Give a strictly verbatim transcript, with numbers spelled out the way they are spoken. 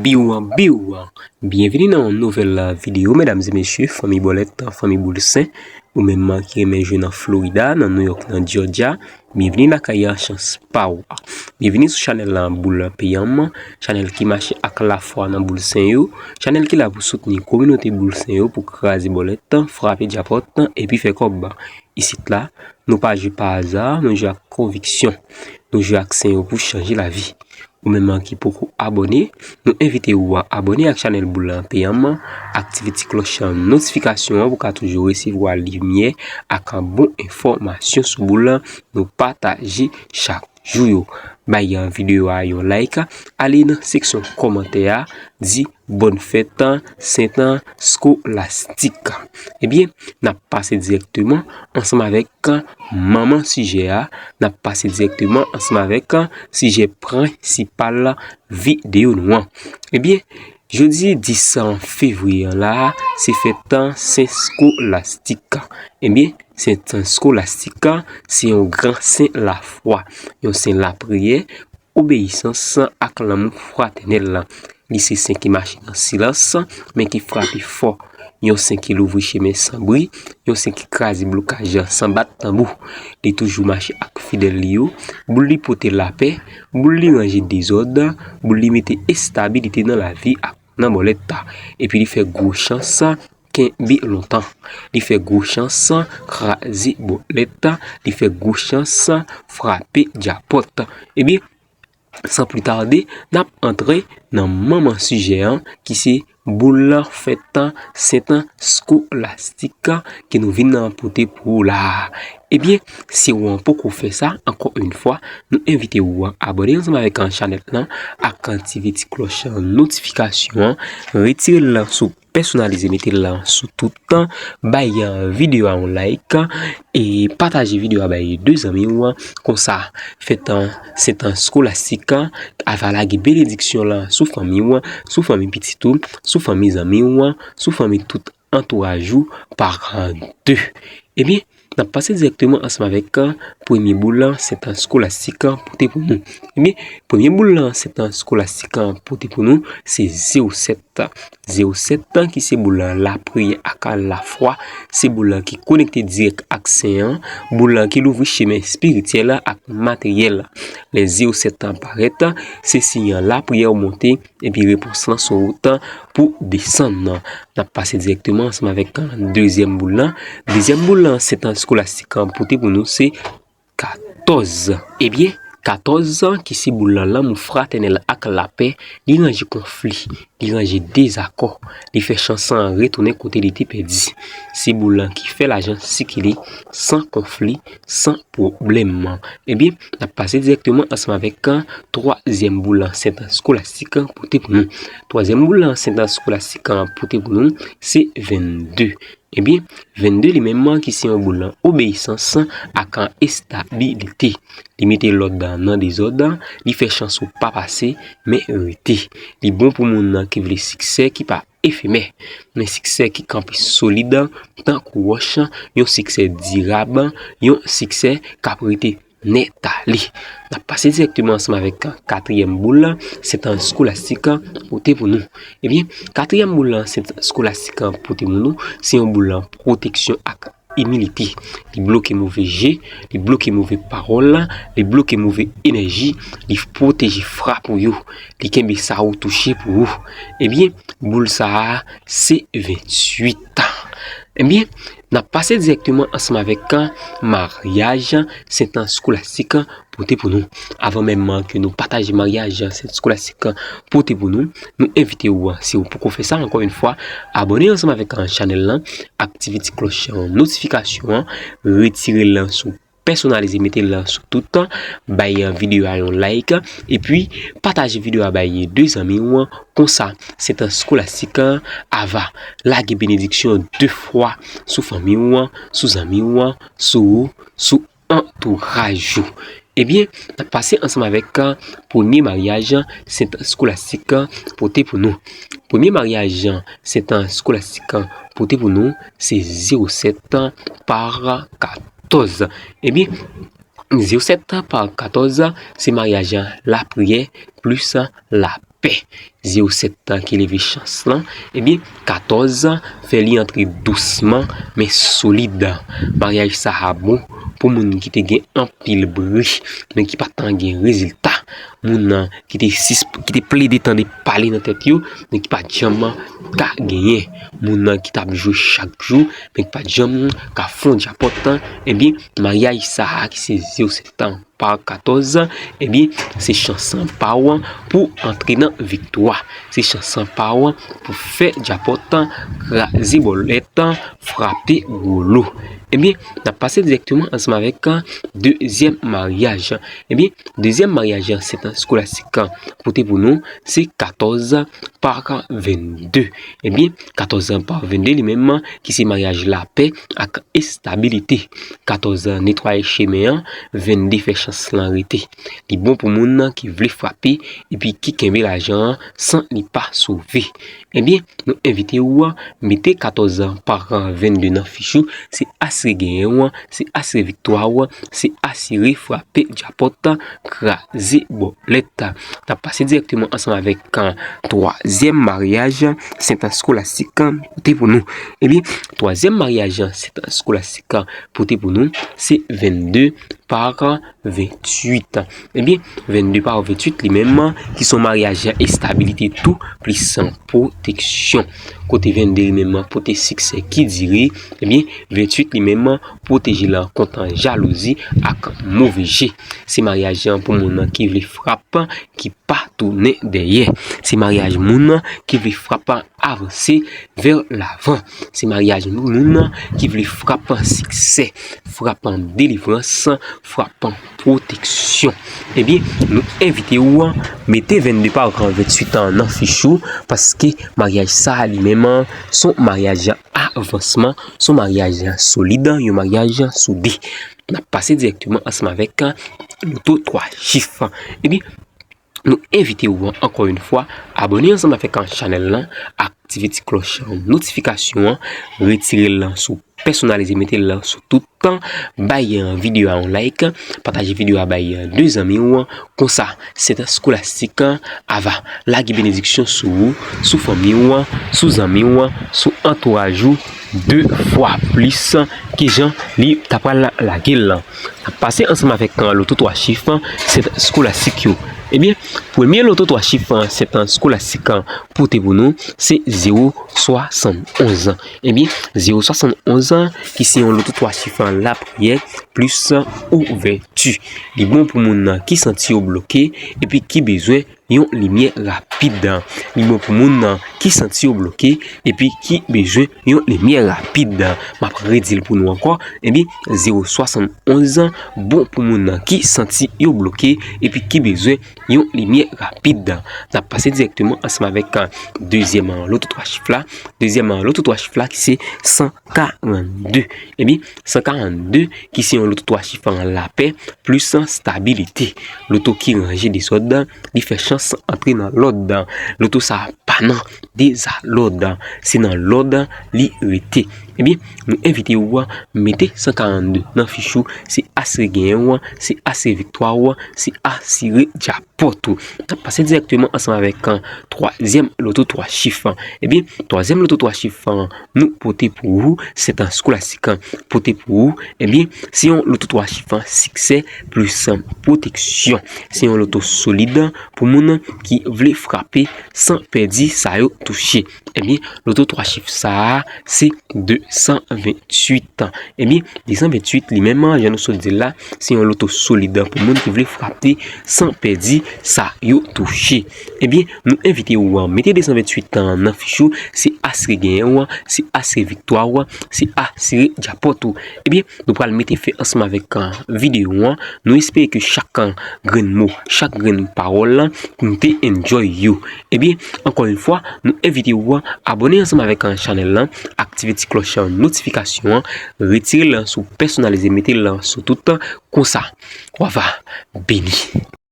Biw, biw. Byenvini nan yon nouvèl videyo, medam e mesye, fanmi bòlèt, fanmi boul sen, ou menm ki renmen jwe nan Florida, nan New York, nan Georgia. Byenvini lakay chans pa w. Byenvini sou chanèl la, Boul Peyanm, chanèl ki mache ak lafwa nan boul sen yo, chanèl ki la pou soutni kominote boul sen yo, pou kraze bòlèt, frape djapòt, epi fè kòb. Isit la, nou pa jwe pa aza, nou jwe ak konviksyon. Nou jwe ak sen yo pou chanje lavi. Ou menm ki poko abòne, nou envite w a abòne ak chanèl Boul Peyanm, aktive ti klòch notifikasyon an pou ka toujou resevwa limyè ak bon enfòmasyon sou boul nou pataje chak jou yo. Bay videyo a yon like, ale nan seksyon kòmantè a, di bòn fèt Sent Skolastik. Ebyen, n ap pase dirèkteman ansanm avèk manman sijè a, n ap pase dirèkteman ansanm avèk sijè prensipal videyo nou an. Ebyen, jodi dis fevriye an la, se fèt Sen Skolastik. Ebyen, Sen Skolastik se yon gran sen lafwa, yon sen lapriyè, obeyisans ak lanmou fratènèl. Li se sen ki mache nan silans, men ki frape fò. Yon sen ki louvri chemen san bri, yon sen ki kraze blokaj san bat tanbou. Li toujou mache ak fidèl li yo. Boul li pote lapè, boul li ranje dezòd, boul li mete estabilite nan lavi ak nan bòlèt. Epi li fè gwo chans kenbe lontan. Li fè gwo chans kraze bòlèt. Li fè gwo chans frape djapòt. Ebyen, san pli tade, n ap antre nan manman sijè an ki se boul fèt Sent Skolastik ke nou vin pote pou ou la. Ebyen, si w poko fè sa, ankò yon fwa, nou envite w a abòne ansanm avèk chanèl lan, aktive ti klòch notifikasyon an, retire l sou pèsonalize, mete l sou tout tan, bay videyo a yon like, e pataje videyo a bay de zanmi w, konsa, fèt Sent Skolastik a va lage benediksyon l sou fanmi w, sou fanmi pitit ou, sou fanmi zanmi w, sou fanmi tout antouraj ou, pa de. Ebyen, n ap pase dirèkteman ansanm avèk premye boul Sent Skolastik pote pou nou. Ebyen, premye boul Sent Skolastik pote pou nou, se zewo sèt. Zewo sèt ki se boul lapriyè ak lafwa, se boul ki konekte dirèk ak sen an, boul ki louvri chemen espirityèl ak materyèl. Lè zewo sèt parèt, se siy lapriyè w monte, epi repons lan sou wout pou desann. N ap pase dirèkteman ansanm avèk dezyèm boul lan. Dezyèm boul Sent Skolastik pote pou nou se katòz. Ebyen, katòz ki se boul lanmou fratènèl ak lapè, li ranje konfli, li ranje dezakò, li fè chans retounen kote li te pèdi. Se boul ki fè lajan sikile san konfli, san pwoblèm. Ebyen, n ap pase dirèkteman ansanm avèk twazyèm boul Sent Skolastik pote pou nou. Twazyèm boul Sent Skolastik pote pou nou, se vennde. Ebyen, vennde li menm ki se yon boul obeyisans ak estabilite. Li mete lòd nan dezòd, li fè chans ou pa pase, men rete. Li bon pou moun ki vle siksè ki pa efemè, men siksè ki kanpe solid tankou wòch, yon siksè dirab, yon siksè k ap rete nèt ale. N ap pase dirèkteman ansanm avèk katriyèm boul Sent Skolastik pote pou nou. Ebyen, katriyèm boul Sent Skolastik pote pou nou, se yon boul pwoteksyon ak imilite. Li bloke move je, li bloke move pawòl, li bloke move enèji, li pwoteje frap ou yo, li kenbe sa ou touche pou ou. Ebyen, boul sa a, se venntuit. Ebyen, n ap pase dirèkteman ansanm avèk maryaj Sent Skolastik pote pou nou. Avan menm ke nou pataje maryaj Sent Skolastik pote pou nou, nou envite w, si w poko fè sa ankò yon fwa, abòne ansanm avèk chanèl lan, aktive ti klòch notifikasyon an, retire l sou pèsonalize, mete l sou tout tan, bay videyo a yon like, epi pataje videyo a bay de zanmi w, konsa, Sent Skolastik a va lage benediksyon de fwa sou fanmi w, sou zanmi w, sou ou, sou antouraj ou. Ebyen, n ap pase ansanm avèk premye maryaj Sent Skolastik pote pou nou. Premye maryaj Sent Skolastik pote pou nou, se zewo sèt pa katòz. Ebyen, zewo sèt pa katòz, se maryaj lapriyè plis lapè. pè. Zewo sèt ki leve chans lan, ebyen, katòz fè li antre dousman, men solid. Maryaj sa a bon pou moun ki te gen anpil bri, men ki pa t gen rezilta. Moun ki te sis-, ki te plede tande pale nan tèt yo, men ki pa t janm ka genyen. Moun ki t ap jwe chak jou, men ki pa t janm ka fè yon djapòt, ebyen, maryaj sa a ki se zewo sèt pa katòz, ebyen, se chans pa w pou antre nan viktwa. Se chans pa w pou fè djapòt, kraze bòlèt, frape gwo lo. Ebyen, n ap pase dirèkteman ansanm avèk dezyèm maryaj. Ebyen, dezyèm maryaj Sent Skolastik pote pou nou, se katòz pa vennde. Ebyen, katòz pa vennde li menm, ki se maryaj lapè ak estabilite. Katòz netwaye chemen an, vennde fè chans lan rete. Li bon pou moun ki vle frape epi ki kenbe lajan an san li pa sove. Ebyen, nou envite w mete katòz pa vennde nan fich ou, se asire genyen w, se asire viktwa w, se asire frape djapòt, kraze bòlèt. N ap pase dirèkteman ansanm avèk, ah, twazyèm maryaj Sent Skolastik pote pou nou. Ebyen, twazyèm maryaj Sent Skolastik pote pou nou, se vennde pa venntuit. Ebyen, vennde pa venntuit li menm, ki se yon maryaj estabilite tou, plis pwoteksyon. Kote vennde li menm pote siksè ki dire, ebyen, venntuit li menm pwoteje l kont jalouzi ak move je. Se maryaj pou moun ki vle frap, ki pa tounen dèyè. Se maryaj moun ki vle frap avanse vè lavan. Se maryaj moun ki vle frap siksè, frap delivrans, frap pwoteksyon. Ebyen, nou envite w mete vennde pa venntuit an nan fich ou, paske maryaj sa a li menm, se yon maryaj avansman, se yon maryaj solid, yon maryaj soude. N ap pase dirèkteman ansanm avèk loto twa chif. Ebyen, nou envite w ankò yon fwa, abòne ansanm avèk chanèl lan, aktive ti klòch notifikasyon an, retire l sou pèsonalize, mete l sou tout tan, bay videyo a yon like, pataje videyo a bay de zanmi w, konsa, Sent Skolastik a va lage benediksyon sou ou, sou fanmi w, sou zanmi w, sou antouraj ou, de fwa plis ke jan li ta pral lage l lan. N ap pase ansanm avèk loto twa chif Sent Skolastik yo. Ebyen, premye loto twa chif Sent Skolastik pote pou nou, se zewo swasannonz. Ebyen, zewo swasannonz, ki se yon loto twa chif lapriyè plis ouvèti. Li bon pou moun ki santi yo bloke epi ki bezwen yon limyè rapid. Li bon pou moun ki santi yo bloke epi ki bezwen yon limyè rapid. M ap redi l pou nou ankò. Ebyen, zewo swasannonz bon pou moun ki santi yo bloke epi ki bezwen yon limyè rapid. N ap pase dirèkteman ansanm avèk dezyèm loto twa chif la. Dezyèm loto twa chif la ki se san karannde. Ebyen, san karannde, ki se yon loto twa chif lapè plis stabilite. Loto ki ranje dezòd, li fè chans antre nan lòd. Loto sa a pa nan dezalòd, se nan lòd li rete. Ebyen, nou envite w mete san karannde nan fich ou, se asire genyen w, se asire viktwa w, se asire djapòt ou. N ap pase dirèkteman ansanm avèk twazyèm loto twa chif. Ebyen, twazyèm loto twa chif nou pote pou ou, Sent Skolastik pote pou ou, ebyen, se yon loto twa chif siksè plis pwoteksyon. Se yon loto solid pou moun ki vle frape san pèdi sa yo touche. Ebyen, loto twa chif sa a, se de san venntuit. Ebyen, de san venntuit li menm, jan nou sot di l la, se yon loto solid pou moun ki vle frape san pèdi sa yo touche. Ebyen, nou envite w mete de san venntuit an nan fich ou, se asire genyen w, se asire viktwa w, se asire djapòt ou. Ebyen, nou pral mete fen ansanm avèk, ah, videyo an. Nou espere ke chak, ah, grenn mo, chak grenn pawòl, nou te enjoy yo. Ebyen, ankò yon fwa, nou envite w abòne ansanm avèk, ah, chanèl lan, aktive ti klòch, ah, notifikasyon an, retire l sou pèsonalize, mete l sou tout, konsa, w ava beni.